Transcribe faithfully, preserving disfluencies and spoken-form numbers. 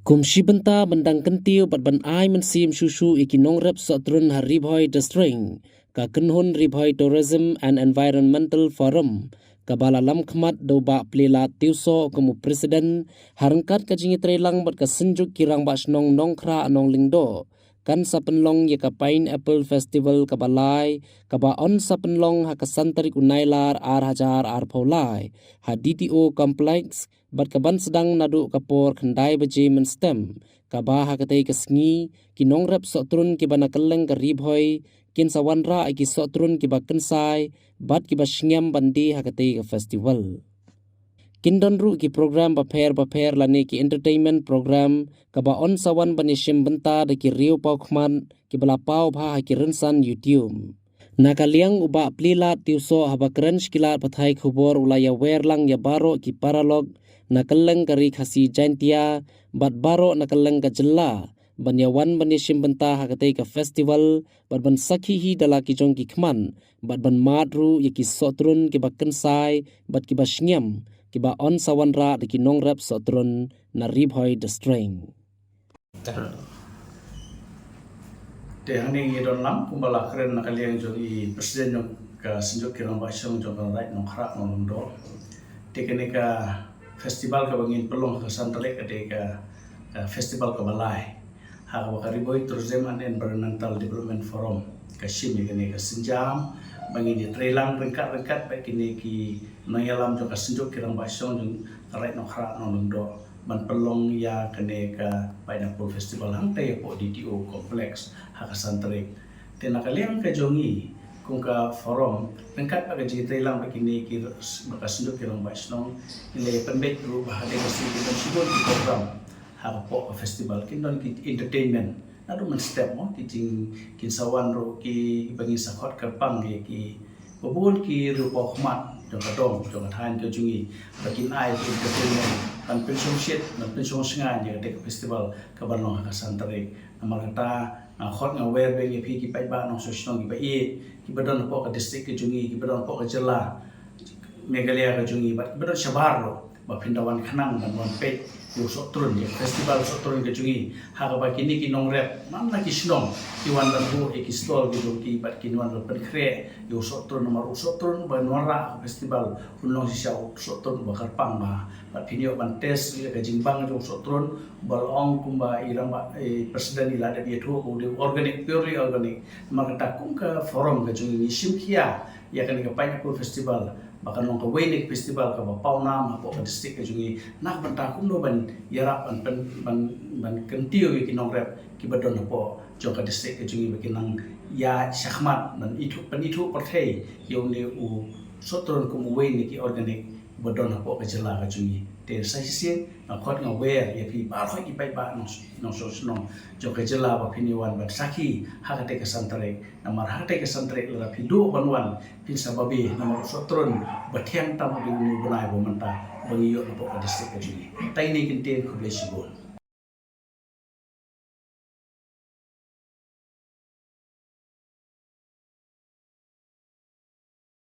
Kum shi bynta ban dang kyntiew bad ban ai mynsiem shuh shuh ïa ki nongrep sohtrun ha Ri Bhoi District, ka kynhun Ri Bhoi Tourism and Environmental Forum, kaba la lam khmat da u Bah Plielad Tiewsoh kum u president, ha ryngkat ka jingïatreilang bad ka Synjuk ki Rangbah Shnong Nongkhrah Nonglyngdoh, kan sa pynlong ïa ka Pineapple Festival kaba lai, kaba yn sa pynlong ha ka san tarik u Nailar ar hajar arphew lai, ha D T O Complex, bad ka ban sdang naduh ka por khyndai baje mynstep, kaba ha katei ka sngi, ki nongrep sohtrun kiba na kylleng ka Ri Bhoi, kin sa wanrah ïa ki sohtrun kiba kynsai, bad kiba shngiam ban die ha katei ka festival. Kin don ruh ki program bapher bapher lane ki entertainment program, kaba yn sa wan ban ïashim bynta da ki riew paw khmat, kiba la paw bha ha ki rynsan YouTube. Na ka liang u Bah Plielad Tiewsoh haba kren sha ki lad pathai khubor u la ïawer lang ïa baroh ki paralok, na kylleng ka Ri Khasi Jaintia, bad baroh na kylleng ka jylla, ban ïawan ban ïashim bynta ha katei ka festival, bad ban sakhi hi da la ki jong ki khmat, bad ban mad ruh ïa ki sohtrun kiba kynsai, bad kiba shngiam, kiba yn sa wanrah da ki nongrep sohtrun na Ri Bhoi District. Te hangne ngi don lang kumba la kren na ka liang jong i president jong ka Synjuk ki Rangbah Shnong jong ka Raid Nongkhrah Nonglyngdoh. Te kane ka festival kaba ngin pynlong ha ka san tarik ka dei ka, ka festival kaba lai. Ha kaba ka Ri Bhoi Tourism and Environmental Development Forum ka shim ïa kane ka sienjam ba ngin ïatreilang ryngkat ryngkat bad kine ki nongïalam jong ka Synjuk ki Rangbah Shnong jong ka Raid Nongkhrah Nonglyngdoh ban pynlong ïa kane ka Pineapple Festival hangtei hapoh D T O Complex ha ka san tarik. Te na ka liang ka jong ngi kum ka forum ryngkat bad ka jingïatreilang bad kine ki, bad ka Synjuk ki Rangbah Shnong, ngi la pynbeit ruh ba ha kane ka sngi ki don shibun ki program hapoh ka festival, kin don ki entertainment naduh mynstep mo, ki jing, kin sa wan ruh kiba ngin sa khot kyrpang ïa ki, ba bun ki riew paw khmat jong ka dong jong ka thaiñ ka jong ngi, ba kin ai ki entertainment ban pynshongshit, ban pynshongshngaiñ ïa kata ka festival kaban long ha ka san tarik. Namar kata nga khot nga wer biang ïa phi ki paidbah nongshong shnong kiba ïeit, kiba don hapoh ka district ka jong ngi, kiba don hapoh ka jylla Meghalaya ka jong ngi bad kiba don shabar ruh, ba phin da wan khnang ban wan peit ïa u sohtrun, ïa u festival sohtrun ka jong ngi. Ha kaba kine ki nongrep man la ki shnong ki wan ban buh ïa ki stall ki jong ki bad kin wan ban pynkhreh ïa u sohtrun, namar u sohtrun ba ngin wanrah ha ka festival un long shisha u sohtrun ba kyrpang bha. Bad phin ïoh ban test ïa ka jingbang jong u sohtrun ba la ong kumba i rangbah, i president i la dep ïathuh ba u dei organic, purely organic. Namar kata kum ka forum ka jong ngi ngi shim khia ïa kane ka Pineapple Festival ba kan long kawei na ki festival kaba pawnam hapoh ka district ka jong ngi, na ka bynta kumno ban ïarap ban pyn, ban, ban kyntiew ïa ki nongrep kiba don hapoh jong ka district ka jong ngi ba kin nang ïa shakhmat ban ithuh, pynithuh pyrthei ïa une u sohtrun kum uwei na ki organic ba don hapoh ka jylla ka jong ngi. Te sa shisien nga khot nga wer ïa phi baroh ki paidbah nong, nongshong shnong jong ka jylla ba phin ïa wan ban sakhi ha kata ka san tarik. Namar ha kata ka san tarik lada phi duh ban wan phin sa babe, namar u sohtrun ba thiang tam u dei une u bnai ba mynta ba ngi ïoh napoh ka district ka jong ngi. Te ine i kyntien, khublei shibun.